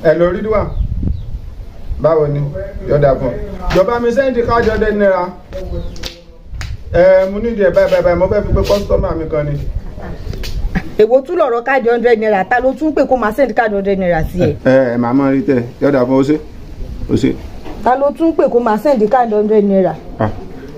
Ẹ lọ rí dùwà. Báwo ni? Yọ̀dà fún ọ. Jọba mi sẹ́ndì káàdì ọdẹ náírà. Ẹ mo ní ìdí ẹ̀ báyìí báyìí mo fẹ́ fi pé kọ́sítọ́mà mi kan ni. Èwo tún lọ̀rọ̀ káàdì 100 naira ta ló tún pè kó máa send káàdì 100 naira sí ẹ. Ẹ màmá rí tẹ yọ̀dà fún ọ ṣe ọ ṣe. Ta ló tún pè kó máa send káàdì 100 naira.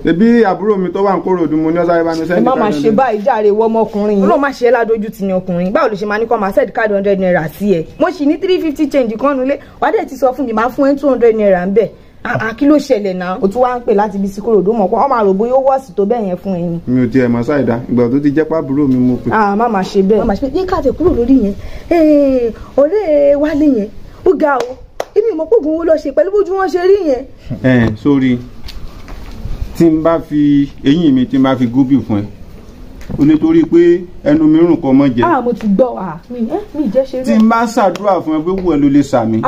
Ebi àbúrò mi tó wà ń Kòròdú mo ní ọ sáré bá mi send káàdì. Ẹ má máa ṣe báyìí jàre wọ ọmọkùnrin yìí. Ó lóun máa ṣe é ládójú ti ní ọkùnrin. Báwo ló ṣe máa ní kó máa send káàdì 100 naira sí ẹ? Mo sì ní 350 change kan nulẹ̀. Wàá dẹ̀ ti sọ fún mi máa fún ẹ 200 naira ń bẹ̀. Kí ló ṣẹlẹ̀ náà? O tún wá ń pè láti ibi sí Kòròdú mọ̀ pé wọ́n máa rò bóyá ó wọ́ọ̀sì tó bẹ́ẹ̀ yẹn fún ẹyin. Mi ò tiẹ̀ mọ̀ ṣáìdá ìgbà tó ti jẹ́ pàbúrò mi mo pè. Má máa ṣe bẹ́ẹ̀. Má máa ṣe bẹ́ẹ̀. Yé káàtì kúrò lórí yẹn. Ọ̀rẹ́ Wálé yẹn ó ga o. Èmi ò mọ̀ pé ògùn owó lọ ṣe pẹ̀lú bójú wọn ṣe rí yẹn. Ẹ sórí tí n bá fi eyín mi tí n bá fi góbì fún ẹ o lè torí pé ẹnu mi rùn kọ mọ jẹ. Mo ti gbọ́ mi jẹ́ ṣe rí. Tí n bá ṣàdúrà fún ẹ pé wù ẹ ló lè sàmì.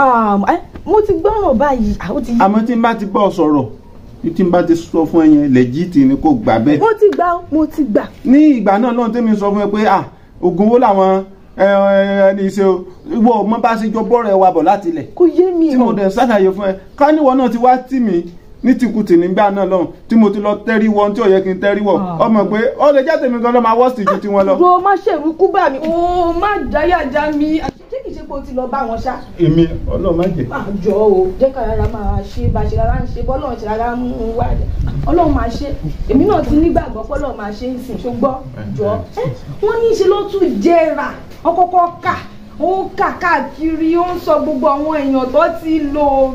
Mo ti gbọ́ràn báyìí. Àmọ́ tí n bá ti bọ́ sọ̀rọ̀ tí n bá ti sọ fún ẹ yẹn lẹ́jìtì ni kò gbà bẹ́ẹ̀. Mo ti gbà mo ti gbà. Ní ìgbà náà lọ́n tẹ́mi sọ fún ẹ pé ògùn owó làwọn ẹni ṣe o ìwọ ọmọ bá ṣe jọ bọ́ọ̀rọ̀ ẹ wa bọ̀ láti ilẹ̀. Kò yé mi o. Tí mo dẹ̀ ṣàlàyé fún ẹ ká níwọ náà ti wá tì mí ní tìkùtì nígbà náà lọ́hùn tí mo ti lọ tẹ́rí wọ tí ò yẹ kí n tẹ́rí wọ ọmọ pé ó lè jẹ́ tèmi gan ló máa wọ́ọ̀sì ju tiwọn lọ. Bro má ṣèrú kú bá mi ó má dáyà já mi ṣé kìí ṣe pé o ti lọ bá wọn ṣá. Èmi Ọlọ́run má jẹ́. Má jọ o jẹ́ ká rárá máa ṣe bá ṣe rárá ń ṣe bọ́lọ́run ṣe rárá ń wá Ọlọ́run máa ṣe èmi náà ti nígbàgbọ́ pọ́lọ́run máa ṣe ń sìn ṣùgbọ́n jọ wọ́n ní ṣe ló tún jẹrà ọkọ̀ọ̀kọ̀ kà ó kà káàkiri ó ń sọ gbogbo àwọn èèyàn tó ti lò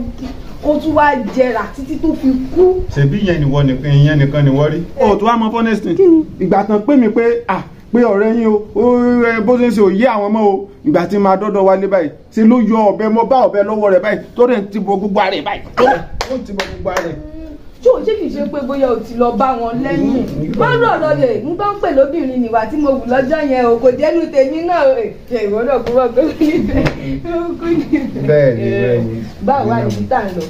ó tún wá jẹrà títí tó fi kú. Ṣebí ìyẹn nìwọ nìkan ìyẹn nìkan nìwọ rí. O tó wá mọ fọ́nẹ́sì. Ìgbà tán pè mí pé pé ọ̀rẹ́ yín o bó ṣe ń ṣe òye àwọn ọmọ o ìgbà tí máa dọ́dọ̀ wálé báyìí ṣe ló yọ ọ̀bẹ mo bá ọ̀bẹ lọ́wọ́ rẹ̀ báyìí tó rẹ̀ ń ti bọ gbogbo ara rẹ̀ báyìí tó ń ti bọ gbogbo ara rẹ̀. Ṣé o ṣé kìí ṣe pé bóyá o ti lọ bá wọn lẹ́yìn? Má rọ̀rọ̀ lè ń bá ń pè lóbìnrin nìwà tí mo wù lọ́jọ́ yẹn o kò dénú tèmi náà ṣe ìwọ náà kúrò pé ó níbẹ̀ ó kú níbẹ̀. Bẹ́ẹ̀ni bẹ́ẹ̀ni. Báwo wá níbi tá à ń lọ?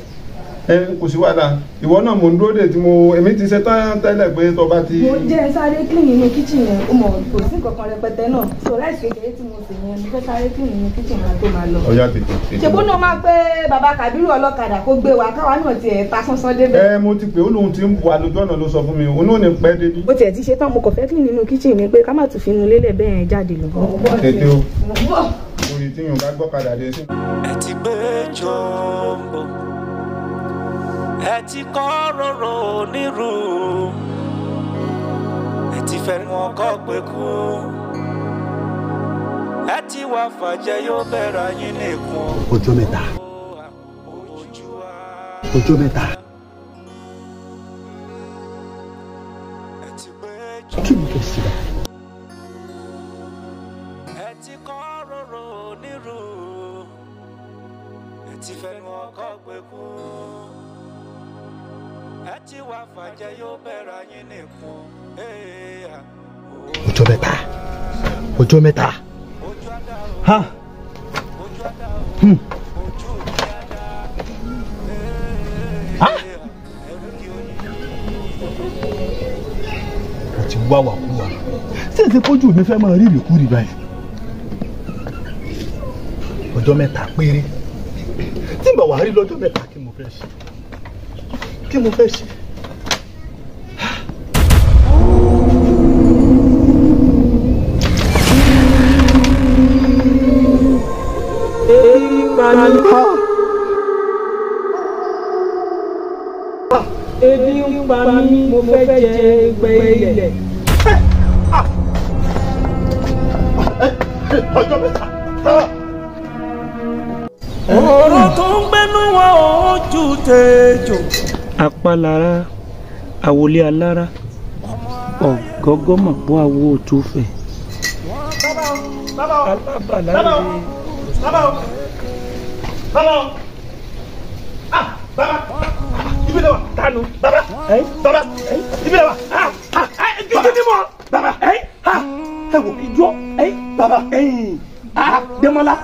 Kò sí wàhálà ìwọ náà mò ń dúró dè tí mo èmi ti ṣe tán tẹ́lẹ̀ pé tó bá ti. Mo jẹ́ sáré clean nínú kitchen yẹn o mọ̀ kò sí nǹkan kan rẹpẹtẹ náà so ráìsì kékeré tí mo sè yẹn mo fẹ́ sáré clean nínú kitchen yẹn tó máa lọ. Ọ̀yá tètè. Ṣèbó náà máa pé bàbá Kàbírù ọlọ́kadà kó gbé wa káwa náà tiẹ̀ ta sánsán débẹ̀. Ẹ mo ti pè ó lóun ti ń wà lójú ọ̀nà ló sọ fún mi òun náà ní pẹ́ débi. Mo tiẹ̀ ti ṣe tán mo kàn fẹ́ clean nínú kitchen ni pé ká má tún fi inú lélẹ̀ bẹ́ẹ̀ yẹn jáde lọ. Tètè o orí tí yóò bá gbọ́kadà dé sí. Ẹ ti gbé jọ̀ǹbọ̀ ẹ ti kọ́ rorò nírú ẹ ti fẹnu ọkọ pé kú ẹ ti wá fàjẹ yóò bẹ̀rẹ̀ ayín nìkún. Ọjọ́ mẹ́ta ọjọ́ mẹ́ta kí ni fẹ́ ṣe báyìí. Ẹ ti kọ́ rorò nírú ẹ ti fẹnu ọkọ pé kú ẹ ti wá fàjẹ yóò bẹ̀rẹ̀ ayín nìkún. Ọjọ́ mẹ́ta ọjọ́ mẹ́ta ha ha mo ti wá wàkúwà ṣé èsì pójú mi fẹ́ máa rí ìrìkúrì báyìí. Ọjọ́ mẹ́ta péré tí n bá wà rí lọ́jọ́ mẹ́ta kí mo fẹ́ ṣe kí mo fẹ́ ṣe. Ebi ń pa mí, mo fẹ́ jẹ ẹgbẹ́ ilẹ̀. Ọjọ́ mẹ́ta. Ọ̀rọ̀ tó ń gbẹ́nu wọn ò ju tejò. Apalára àwòlé alára ọ̀gọ́gọ́mọ̀ bọ́ àwo òtúfẹ̀. Bàbá o, Alábàlá bàbá o, rèé. bàbá o, bàbá o, ah bàbá, ibi lè wà, Tánu. bàbá, bàbá, ibi lè wà, ah ah, Jíjí ni mọ̀. bàbá, ah ẹ wò Ìjọ. bàbá, Dẹ́mọ́lá.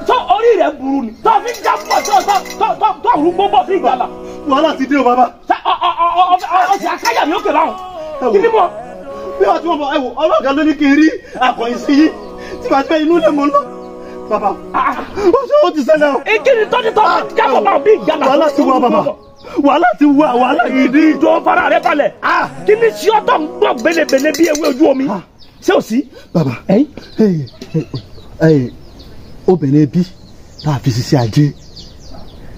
Sọ orí rẹ̀ burú ni. Tọ́ fi já pọ̀ tọ́ tọ́ tọ́ tọ́ tọ́ rúgbó bọ̀ sí ìgbàlà. wàhálà ti dé o bàbá. Ọ̀sẹ̀ akáyà mi ó kè báwọn. Kí ni mọ̀? Bí wàá tí wọ́n bọ̀ ẹ wò ọlọ́ọ̀gá ló ní kí n rí àkànyìn sí yín tí màá fẹ́ inú lè mọ̀ lọ Bàbá ó ti ṣẹlẹ̀ o. Kí ni tọ́jú tọ́ jábọ̀ máa bí ìjàlá. Wàhálà ti wà bàbá. Wàhálà ti wà, wàhálà gidi. Ìjọ fara rẹ balẹ̀. Kí ni sí ọtọ̀ ń gbọ́ belebele bí ewé ojú omi? Ṣé o sí? Bàbá obìnrin bí tá a fi ṣiṣẹ́ ajé,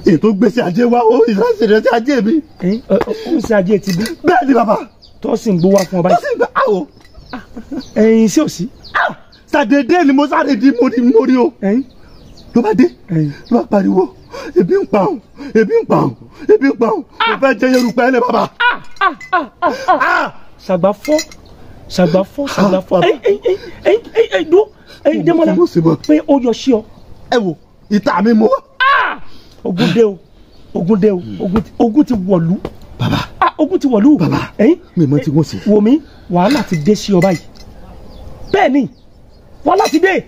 ètò gbèsè ajé wa ó ìṣàṣìṣe ajé mi. Ó ń ṣe ajé ti bí. Bẹ́ẹ̀ ni bàbá. Tó sì ń gbówá fún ọ báyìí. Tó sì ń gbà áwò. Ẹyin ṣé o sí? Ṣàdédé ni mo sáré di mórí o. Ló bá dé, ló bá pariwo, ebi ń pa òun, ebi ń pa òun, ebi ń pa òun, mo fẹ́ jẹ Yorùbá ẹ̀ lẹ́ bàbá. Ṣàgbà fọ́, ṣàgbà fọ́, ṣàgbà fọ́. Ẹ dúró, Démọ́lá, pé ó yọ sí ọ. Ẹ wo, ìta mi mo wá. Ogun dé o, ogun dé o, ogun ti wọ̀lú. Bàbá. Ogun ti wọ̀lú. Bàbá, mi mọ tí wọ́n ṣe. Wò mí, wàhálà ti dé sí ọ báyìí. Bẹ́ẹ̀ ni, wàhálà ti dé.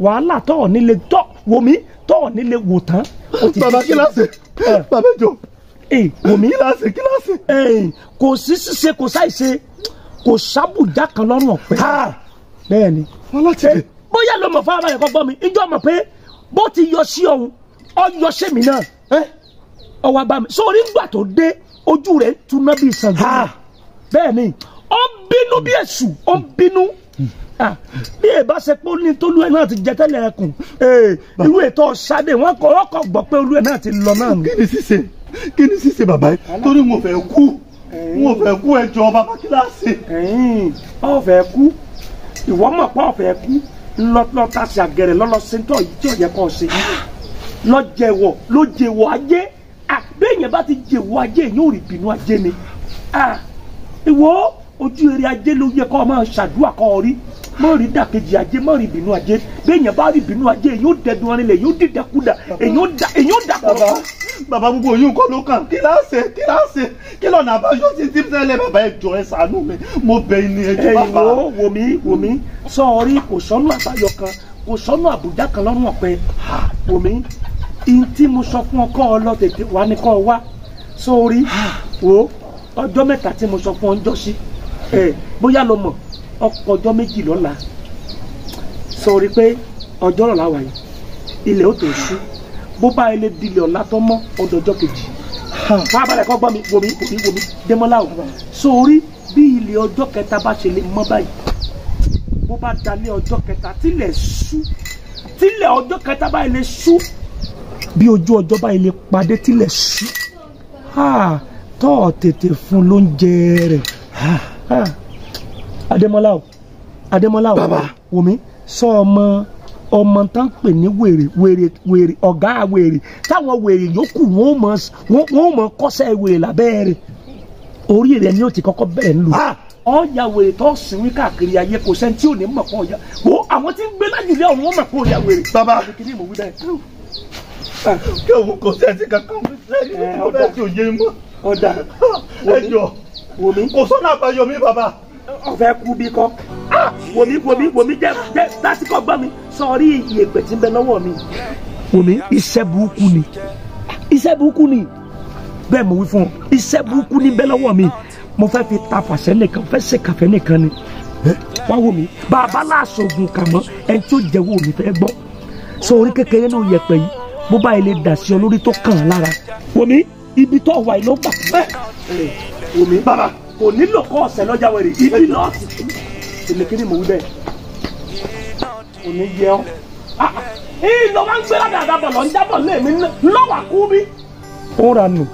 Wàhálà tọ̀ nílé tọ̀ wò mí tọ̀ nílé wò tán. Bàbá kíláàsì, bàbá jọ. Wò mí. Kíláàsì, kíláàsì. Kò sí ṣíṣe, kò sáìṣe, kò sábùjá kan lọ́rùn ọ̀pẹ. Bẹ́ẹ̀ ni. Wàhálà ti dé. Bóyá ló mọ̀ fún abalẹ̀ kọ́ gbọ́ mi, ìjọ mọ̀ pé bó ti yọ sí ọ̀hún, ọ yọ sí mi náà. Ọ wá bá mi. Sórí ńgbà tó dé, ojú rẹ̀ túná bí Ṣàngó. Bẹ́ẹ̀ ni, ó ń bínú bí èṣù, ó ń bínú. Bí ẹ bá ṣe pé ó ní tólú ẹ náà ti jẹ tẹ́lẹ̀ ẹkùn, irú ètò ọ̀sádé wọn kọ ọkọ̀ gbọ́ pé olú ẹ náà ti lọ náà. Kí ni ṣíṣe? Kí ni ṣíṣe bàbá yìí? Torí mo fẹ́ kú, mo fẹ́ kú, ẹ jọ̀ọ́ bàbá kíláàsì. Ó fẹ́ kú, ìwọ mọ̀ pé ó fẹ́ kú, lọ́tà sí àgẹ̀rẹ̀ lọ́lọ́ sẹ́ńtọ̀ yìí tí ò yẹ kó ṣe. Lọ́jẹ̀wọ̀ ló jẹ̀wọ̀ ajé, béèyàn bá ti jẹ̀wọ̀ ajé yóò rí bínú ajé ni. Ìwọ ojú eré ajé ló yẹ kó máa ṣàdúrà kó rí, má rí dàkejì ajé, má rí bínú ajé. Béèyàn bá rí bínú ajé yóò dẹdun arinlẹ̀, yóò dìdàkudà, èyàn ó dà kọ̀ọ̀kan. Bàbá gbogbo oyún kọ́ ló kàn, kíláàsì kíláàsì kí lọ́nà àbáyọ ti ti ṣẹlẹ̀ bàbá ẹ jọ̀ọ́ ẹ ṣàánú mi, mo bẹ̀ yín ni ẹ jọ̀ọ́ bàbá. Ẹ̀yin wò mí wò mí sọ̀rí kò sọ́nù àbáyọ kan, kò sọ́nù àbújá kan lọ́rùn ọ̀pẹ. Wò mí, ihun tí mo sọ fún ọ kọ́ ọ lọ tètè wá ní kọ́ ọ wá. Sọ̀rí wo ọjọ́ mẹ́ta tí mo sọ fún ọ ń jọ sí, bóyá lo mọ̀ ọkọ̀ ọjọ́ méjì lọ́la. Sọ̀rí pé ọjọ́ ọ̀la wà yìí, ilẹ̀ ó tó ṣú, bó bá ilé dilẹ̀ ọ̀la tó mọ́ ọdọ̀ ọjọ́ kejì. Fábàlẹ̀ kọ́ gbọ́ mi, wò mí wò mí wò mí Démọ́lá o. Sọ̀rí bí ilẹ̀ ọjọ́ kẹta bá ṣe lè mọ́ báyìí, bó bá dalẹ̀ ọjọ́ kẹta tílẹ̀ ṣú, tílẹ̀ ọjọ́ kẹta báyìí lè ṣú, bí ojú ọjọ́ báyìí lè padé tílẹ̀ ṣú, tọ́ tètè fún lóúnjẹ rẹ̀. Adémọ́lá o, Adémọ́lá o, wò mí, sọ ọmọ ọmọ tá ń pè ní wèrè wèrè wèrè ọ̀gá wèrè táwọn wèrè yòókù wọn ò mọ kọ́sẹ̀ wèrè lábẹ́ rẹ̀, orí rẹ̀ ni ó ti kọ́kọ́ bẹ̀rẹ̀ ń lò. Ọ̀ya wèrè tó sinmi káàkiri ayé kò sẹ́ni tí ò ní mọ̀ kó ọ̀ya wo àwọn tí ń gbé lájúlé ọ̀run wọn mọ̀ kó ọ̀ya wèrè. Bàbá kí ni mo wí bẹ́ẹ̀. Kí òun kò sẹ́ni kankan sẹ́ni tó bẹ́ẹ̀ tí ò yé mọ́. Ọ̀dà ẹ jọ̀ọ́ wò mí, kò sọ́nà àbáyọ mi bàbá. Ọ̀fẹ́ kú bí kọ́. Wò mí wò mí wò mí jẹ́ jẹ́ lásìkò gbọ́ mi sọ̀rí iyẹ̀pẹ̀ tí ń bẹ lọ́wọ́ mi. Wò mí, iṣẹ́ burúkú ni, iṣẹ́ burúkú ni, bẹ́ẹ̀ mo wí fún ọ, iṣẹ́ burúkú ni bẹ lọ́wọ́ mi. Mo fẹ́ fi ta fàṣẹ nìkan, fẹ́ ṣe kàfẹ́ nìkan ni. Wá wò mí, bàbá láṣọ̀gùn kà mọ́, ẹni tí ó jẹ́wọ́ mi fẹ́ gbọ́. Sọ̀rí kékeré náà yẹ̀pẹ̀ yìí, bó bá ilé dà sí ọ lórí tó kàn án lára. Wò mí, ibi tó wà ló gbà. Wò mí, bàbá kò nílò kọ́ ọ̀sẹ̀ lọ́jà wẹ̀rẹ̀, ibi lọ́ọ̀ ti kú. Èmi kí ni mò ń wí bẹ́ẹ̀? Kò ní yẹ ọ́. Ìlọ máa ń gbé ládàá bọ̀ lọ ń jábọ̀ lé mi lọ́wọ́ kú bí. Ó ranù,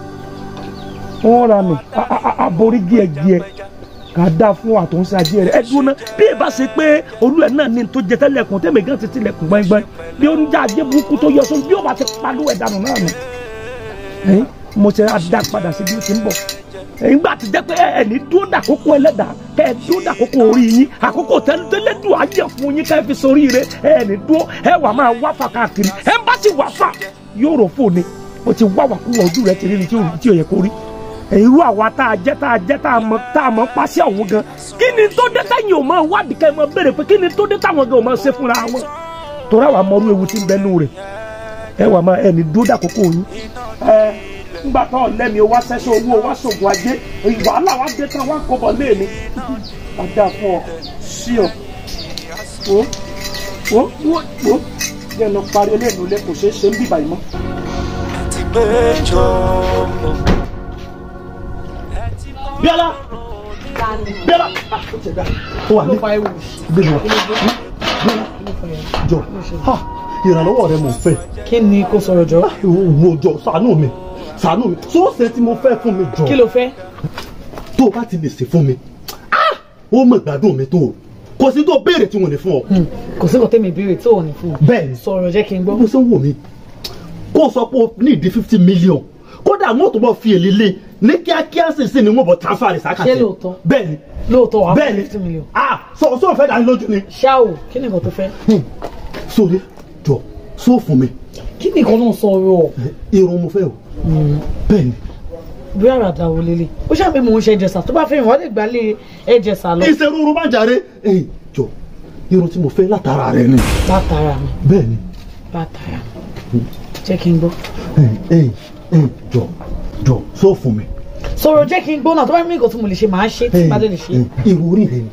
ó ranù, aborí gíẹ̀gíẹ̀ kà á dá fún àtúnṣe ajé rẹ̀. Ẹ dúró ná, bí ẹ bá ṣe pé olú ẹ̀ náà ní tó jẹ tẹ́lẹ̀kùn tẹ́mi gan ti tilẹ̀kùn gbẹ́ngbẹ́ng bí ó ń já ajé burúkú tó yọ sórí bí ó bá ti palú ẹ̀ dànù náà nù. Mo ṣe á dá padà sí bí ó ti ń bọ̀. Ìgbà tí jẹ́ pé ẹni dúró dàkókò ẹlẹ́dàá kẹ́ ẹ dúró dàkókò orí yín, àkókò tẹ́lẹ̀dùn ayé fún yín kẹ́ ẹ fi sórí rẹ, ẹni dúró ẹ wà máa wá fà káàkiri, ẹ bá sì wá fà yóò rò fò ni. O ti wá wàkúwà ojú rẹ ti rí ni tí ò yẹ kó rí. Irú àwa tá a jẹ́ tá a jẹ́ tá a mọ̀ pàṣẹ ọ̀hún gan, kí ni tó dé táyìn ò máa wádìí ká ẹ máa béèrè pé kí ni tó dé táwọn gan ò máa ṣe fúnra wọn? Torí àwa mọrú ewu tí ń bẹ nù rẹ̀, ẹ wà máa ẹni dúró dàkókò yín. Ngbà tó lẹ́mi o wá sẹ́sọ owó o wá sògùn ajé, wàhálà wá dé tán wá kọ́bọ̀ lé mi. Padà fún ọ, sí ọ, o Wọ́n wọ́n jẹ́ lọ parí eléyìí lé kò ṣeé ṣe ń bíbà yìí mọ́. Bíọ́lá Bíọ́lá ó wà ní bíọ́lá jọ ìrànlọ́wọ́ rẹ mò ń fẹ́. Kí ni kò sọ̀rọ̀ jọ. Wo jọ ṣàánú mi ṣàánú mi sóòsè tí mo fẹ́ fún mi jọ. Kí ló fẹ́. Tó o bá ti lè ṣe fún mi ó mọ̀ gbádùn mi tó o kò sí tó béèrè tí wọ́n lè fún ọ. Kò sí nǹkan tẹ́mi béèrè tí wọ́n lè fún ọ. Bẹ́ẹ̀ni sọ̀rọ̀ jẹ́ kí n gbọ́. Bó ṣe ń wò mí kó o sọ pé o ní ìdí 50 million kódà wọn ò tó bọ̀ fi èlé lé ní kíákíá sísìn ni wọn bọ̀ transfer rẹ̀ sákàtì. Ṣé lóòótọ́? Bẹ́ẹ̀ni. Lóòótọ́ wàá fún Bẹ́ẹ̀ni. 50 million. Ah sọ sọ fẹ́ dání lójú ni. Ṣá o kí ni nǹkan tó fẹ́. Sórí jọ sọ fún mi. Kí ni nǹkan náà sọ ọ̀rọ̀? Irun mo fẹ́ o. Bẹ́ẹ̀ni. Bí àràdà wo lélẹ̀ ó ṣàbí mò ń ṣe ẹ̀jẹ̀sà tó bá fẹ́ ìwọ́n lè gbà lé ẹ̀jẹ̀sà lọ. Ìṣerúurú má jàre. Jọ irun tí mo fẹ́ látara rẹ ni. Látara mi. Bẹ́ẹ̀ni. Látara mi jẹ́ kí n gbọ́. Jọ jọ sọ fún mi. Sọ̀rọ̀ jẹ́ kí n gbọ́ náà tó bá ní nǹkan tí mo lè ṣe màá ṣe tí bá lè ṣe. Irun orí rẹ ni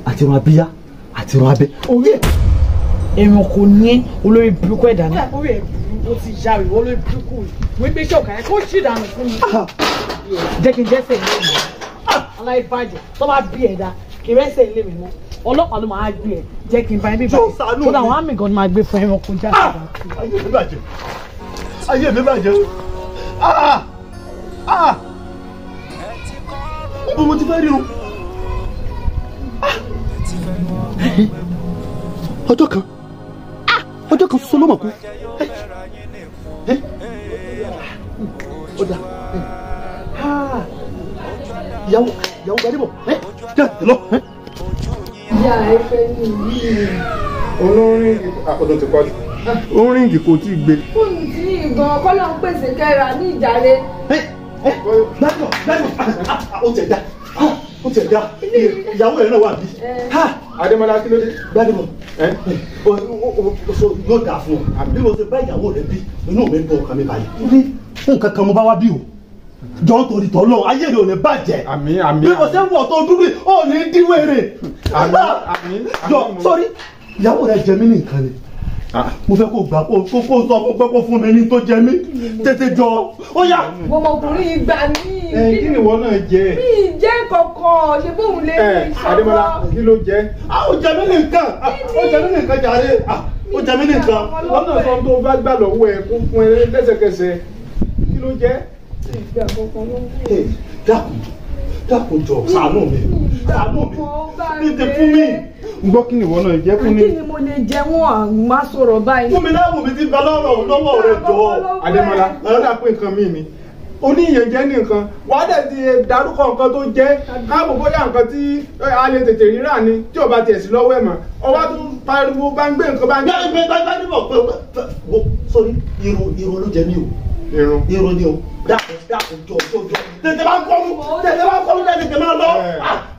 àti irun abíyá àti irun abẹ́. Orí ẹ̀ èrò kò ní olórí burúkú ẹ̀dá ni. Orí ẹ̀ burú ó ti ya ìwọ olórí burúkú yìí wọ́n gbé iṣẹ́ ọ̀kà yẹn kó ṣì dànù fún mi. Jẹ́ kí n jẹ́sẹ̀ ilé mi aláìbàjẹ́ tó bá bí ẹ̀dá kì í rẹ́sẹ̀ ilé mi mọ́ ọlọ́pàá ló máa gbé ẹ̀ jẹ́ kí n bá ẹ bí báyìí tó dà wọ́n á mì gan ni máa gbé fún ẹranko jáde. Ayé mi bàjẹ́ ayé mi bàjẹ́ níbo mo ti fẹ́ ríro ọjọ́ kan ọjọ́ kan ṣoṣo ló mọ̀ kú ọ̀dà ìyàwó ìyàwó Gbadébọ̀ jẹ́ lọ. Ìyá ẹ fẹ́ ní ìlú. Olórin àkọ́dọ̀ ti pàjù. Orin kò tí ì gbé. Fóònù tí ìgan kọ́lọ́ ń pèsè kẹ́ra ní ìjàre. Gbádùn gbádùn ó tẹ̀ dá ó tẹ̀ dá ìyàwó rẹ̀ náà wà bí. Adémọ́lá kí ló dé? Gbádùn yóò dà fún ọ bí mo ṣe bá ìyàwó rẹ bí inú mi ń bọ ọkàn mi báyìí. Nǹkan kan mo bá wá bí o jọ ń torí tọ́ lọ ayé rẹ ò ní bàjẹ́. Àmín àmín. Bí mo ṣe ń wọ̀ tó dúró ò ní díwèrè. Àmín àmín. Jọ sórí ìyàwó rẹ jẹ mí ní nǹkan ni mo fẹ́ kó gbà kó kó sọ fún pé kó fún mi ní tó jẹ mí tètè jọ ó yá. Ọmọkùnrin ìgbà mí. Kí ni ìwọ náà jẹ? Mi ì jẹ́ kankan ṣe bóun lè ní ìṣọwọ́. Adémọ́lá kí ló jẹ? Ó jẹ mí ní nǹkan ó jẹ mí ní nǹkan jàre ó jẹ mí ní nǹkan. Lọ́nà sọ tó bá gbà lọ́wọ́ ẹ kó fún ẹ lẹ́sẹ̀kẹsẹ̀ kí ló jẹ? Dákun dákun jọ ṣàánú mi ṣàánú mi tètè fún mi. Gbọ́ kí ni ìwọ náà jẹ́ fún mi. Kí ni mo lè jẹ wọ́n má sọ̀rọ̀ báyìí. Fún mi láwùn mi ti bẹ lọ́rọ̀ lọ́wọ́ rẹ jọ. Adémọ́lá lọ́dà pé nǹkan mi ni oníyẹn jẹ́ ní nǹkan wà á dẹ̀ ti dárúkọ nǹkan tó jẹ́ káàbò bóyá nǹkan tí a lè tètè rírà ni tí ò bá tiẹ̀ sí lọ́wọ́ ẹ̀ mọ́ ọwọ́ tún pariwo bá ń gbé nǹkan bá ń gbé. Gbé gbé gbé gbé gbé sórí irun irun ló jẹ mí o irun irun ni o dákun dákun jọ jọ jọ tètè bá ń kọ́ mú tètè bá ń kọ́ mú tètè máa lọ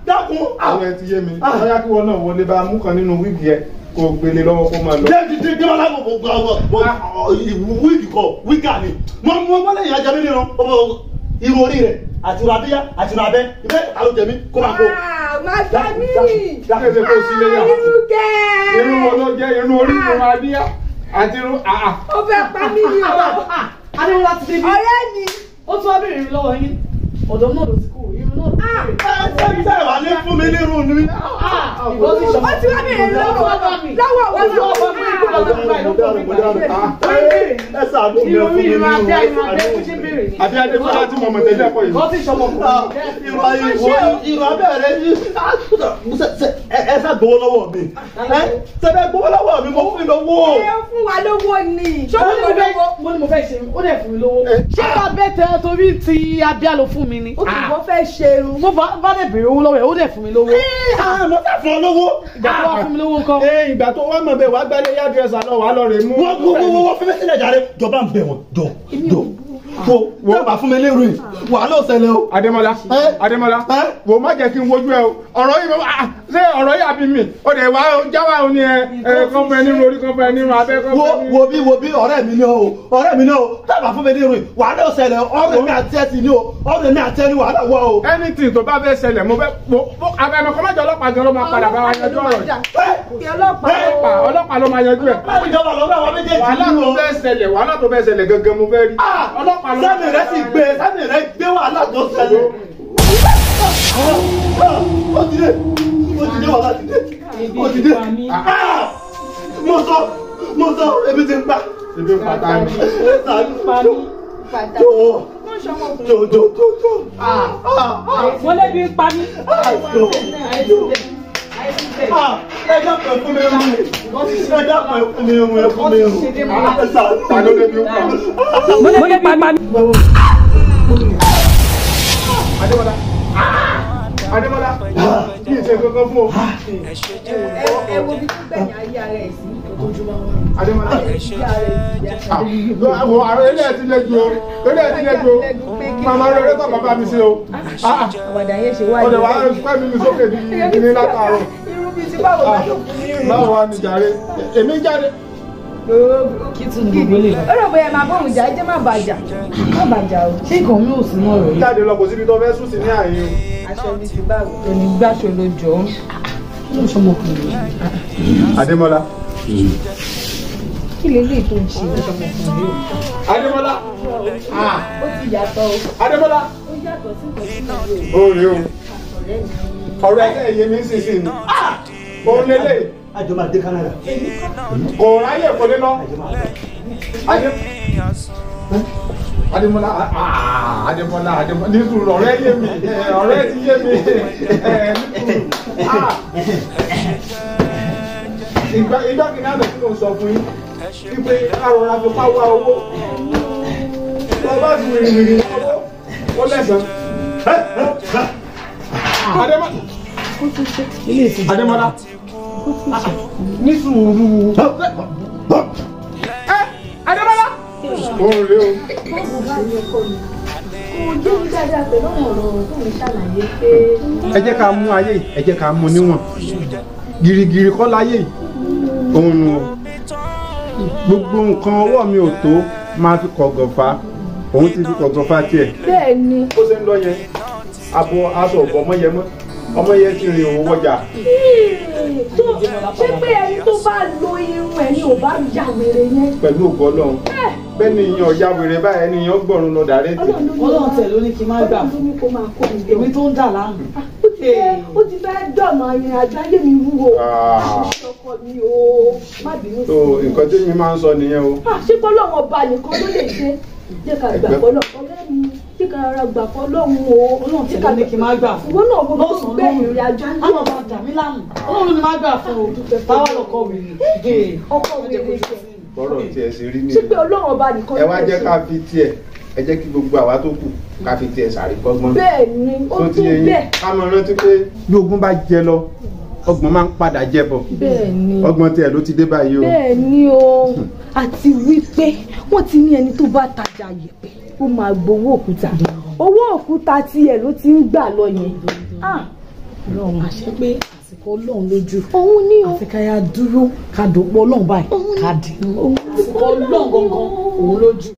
dákun. Àwọn ẹ ti yé mi bóyá kí wọn náà wọlé bá mú kan nínú wíìgì ẹ kó gbélé lọ́wọ́ kó máa lọ. Débi débi débi aláwọ̀ wíìgì kọ wíìgà ni mo mú wọlé ìyá jẹ mí nínú irun orí rẹ àti irun abíyá àti irun abẹ́ ìfẹ́ àlọ́ jẹ mí kó máa kó. Má gbà mí. Kéde kó sí lé yà. Irun kẹ́. Irun wo ló jẹ́ irun orí irun abíyá àti irun àà. Ó fẹ́ pa mí ni o. Adémọ́lá ti débi. Ọ̀rẹ́ mi. Ó tún wá béèrè irun lọ́wọ́ yín ọ̀dọ́ náà ló ti kú irun náà ti Ẹ ṣe wà ní fún mi nírun ni. Ìwọ ti sọ. Ó ti wá béèrè lọ́wọ́ lọ́wọ́ Ó ti wá bá mi kú lọ́dọ̀ báyìí ló kọ́ mi báyìí. Ẹ ṣàánú mi ẹ fún mi Irun nírun. abẹ́ irun abẹ́ kó ṣe béèrè ni. Àbí Adémọ́lá tí mo mọ̀ tẹ́lẹ̀ kọ́ yìí. Ìwọ ti sọmọkùnrin. Irun abẹ́ rẹ ẹ ṣá gbowó lọ́wọ́ mi. Ṣé bẹ́ẹ̀ gbowó lọ́wọ́ mi mo fún mi lówó. Ẹ fún wa lówó ni. Ṣé ó fún wa lówó? Mo ní mo fẹ́ ṣe ó dẹ̀ fún mi lówó. Ṣé abẹ́ tẹ torí ti abíá ló fún mi ni? Ó kì í wọ́n fẹ́ ṣe irun. Mo bá dẹ̀ béèrè owó lọ́wọ́ ẹ̀ ó dẹ̀ fún mi lówó. Mo fẹ́ fún ọ lówó. Ìgbà tó wá fún mi lówó ńkọ́. Ìgbà tó wá mọ̀ bẹ́ẹ̀ wá gbálẹ̀ yá dírẹ́sà lọ wà lọ rè mú. Wọ́n wọ́n wọ́n fẹ́ sílẹ̀ jàre jọba ń bẹ̀ wọ́n jọ jọ Wo dábàá fún mi lérò yìí wàhálà ò ṣẹlẹ̀ o. Adémọ́lá Adémọ́lá wo má jẹ́ kí n wojú ẹ o ọ̀rọ̀ yìí ṣé ọ̀rọ̀ yìí àbí mi o dẹ̀ wá jáwá o ní ẹ kọ́ fún ẹ nínú orí kọ́ fún ẹ nínú abẹ́ kọ́ fún ẹ. Wo bí ọ̀rẹ́ mi ni o ọ̀rẹ́ mi ni o dábàá fún mi lérò yìí wàhálà ò ṣẹlẹ̀ ọ̀rẹ́ mi àti ẹ ti ní o ọ̀rẹ́ mi àti ẹ ní wàhálà wọ o. Anything tó bá fẹ́ ṣẹlẹ̀ mo fẹ́ abẹ́mi kọ́ mẹ́jọ ọlọ́pàá gan ló máa padà bá wa yanjú ọ̀rọ̀ yìí. Ọlọ́pàá ló máa yanjú ẹ̀. Wàhálà tó fẹ́ ṣẹlẹ̀ wàhálà tó fẹ́ ṣẹlẹ̀ gangan mo fẹ́ rí. Ọlọ́pàá ló. Sẹ́mi rẹ̀ sì gbé sẹ́mi rẹ̀ gbé wàhálà tó ṣẹlẹ̀. Ó ti dé wàhálà ti dé ó ti dé. Mo sọ ebi ti ń pa. Ebi ń pa ta ni. Jọ. Wọ́n lé bí ń pa mí. Ẹ dákun ẹ fún mi rún ẹ dákun ẹ fún mi rún ẹ fún mi rún. Ta ló lé bí ń pa mí? Mo lé pa mí. Adémọ́lá Adémọ́lá kí n ṣe kankan fún o. Ẹ wo bí tó gbẹ̀yìn ayé ara ẹ̀ sí. Adémọ́lá àwọn àrùn ilé ẹ̀ ti lé ju o ilé ẹ̀ ti lé ju o màmá rẹ̀ rẹ̀ tọ̀ bàbá mi sí o. Àwàdà yẹn ṣe wáyé. Ọ̀dẹ̀ wàá pẹ́ mi sókè ní látàárọ̀. Irú bíi ti báwo bá tó kú ní rìn. Báwo wá ní jàre èmi jáde. Kí tún ní gbogbo lè. Ó rò bóyá máa bóun jà ẹ jẹ́ má bàjá má bàjá o. Ṣé nǹkan mi ò sí náà rẹ̀ yìí? Jáde lọ kò síbi tó fẹ́ sùn sí ní àyè o. Aṣọ ibi ti báwo. Òní gbàṣọ ló jọ. Kí ló ń ṣọmọkùnrin yìí? Adémọ́lá. Kí leléyìí tó ń ṣe ọmọkùnrin yìí? Adémọ́lá. Ó ti yàtọ̀ o. Adémọ́lá. Ó yàtọ̀ sí nǹkan tí mo rò. Ó rí o. Ọ̀rọ̀ ẹ̀ yé mi sísìn ni. Òun lélẹ̀. Àjọ máa dé Canada. Kò ráyè kò ní lọ. Adémọ́lá Adémọ́lá Adémọ́lá ní sùúrù ọ̀rẹ́ yé mi ọ̀rẹ́ ti yé mi. Ìgbà kìíní àná tí mo sọ fún yín wípé kárọ̀rọ̀ fi pa wá owó. Lọ bá ti wìrìwìrì owó ó lẹ́sàn-án. Adémọ́lá. Adémọ́lá ní sùúrù. Adémọ́lá. Ó rí o. Kò yé mi dáadáa pẹ̀lú ọ̀rọ̀ tó ń ṣàlàyé pé. Ẹ jẹ́ ká mú ayé yìí, ẹ jẹ́ ká mú níwọ̀n. Gìrìgìrì kọ́ láyé yìí. Òun nù. Gbogbo nǹkan ọwọ́ mi ò tó máa fi kọ̀gàn fa. Òun ti fi kọ̀gàn fa tiẹ̀. Bẹ́ẹ̀ ni. Bó ṣe ń lọ yẹn, abo aṣọ ọ̀bọ ọmọ yẹn mọ́. Ọmọ yẹn ti rìn òwò wọjà. Ṣé pé ẹni tó bá lo irun ẹ̀ ni ò bá ya wèrè yẹn? Pẹ̀lú ògo Ọlọ́run. Bẹ́ẹ̀ ni ìyẹn ọ̀ya wèrè báyìí ẹni ìyẹn gbọ̀run lọ dàrẹ́tì. Ọlọ́run tẹ̀ ló ní kí n má gbà fún. Èmi tó ń dà láàmú. Ó ti fẹ́ dọ̀nà ìrìn àjò ayé mi wúwo. Àṣìṣe ọkọ mi o, má bínú sí mi. Nǹkan tí mi máa ń sọ nìyẹn o. Ṣé kọ́lọ́run ọba nìkan ló lè ṣe? Jẹ́ ká gbà fọ́lọ́ ọ̀rẹ́ mi. Jẹ́ ká rárá gbà fọ́lọ́run o. Ọlọ́run tẹ̀ ló ní kí n má gbà fún. Ìwọ náà mo tó gbé ìrìn àjò ayé. Àwọn ọba dà mí láàmú. Ọlọ́run ló ní má gbà fún o. Báwa lọkọ wèrè. Ọkọ wèrè jẹ. Bọ́rọ̀ tiẹ̀ ṣe rí nìyẹn. Ṣé pé Ọlọ́run ọba nìkan ló lè ṣe? Ẹ wá jẹ́ ká fi tiẹ̀ ẹ jẹ́ kí gbogbo àwa tó kù ká fi tiẹ̀ ṣàríkọ́gbọ́n. Bẹ́ẹ̀ ni ó tó bẹ́ẹ̀. Ká mọ̀ rántí pé bí ogun bá jẹ lọ ọgbọ́n máa ń padà jẹ bọ̀. Bẹ́ẹ̀ ni ọgbọ́n tiẹ̀ ló ti dé báyìí o. Bẹ́ẹ̀ ni o àti wípé wọ́n ti ní ẹni tó bá tajà yẹ̀pẹ̀ ó máa gbowó òkúta owó òkúta tiẹ̀ ló ti ń gbà lọ yẹn. Ọlọ́run àṣẹ pé àsìkò Ọlọ́run lójú. Òun ni o. Àfi ká yá dúró ká dòpọ̀ Ọlọ́run báyìí ká dì. Àsìkò Ọlọ́run gangan òun lójú.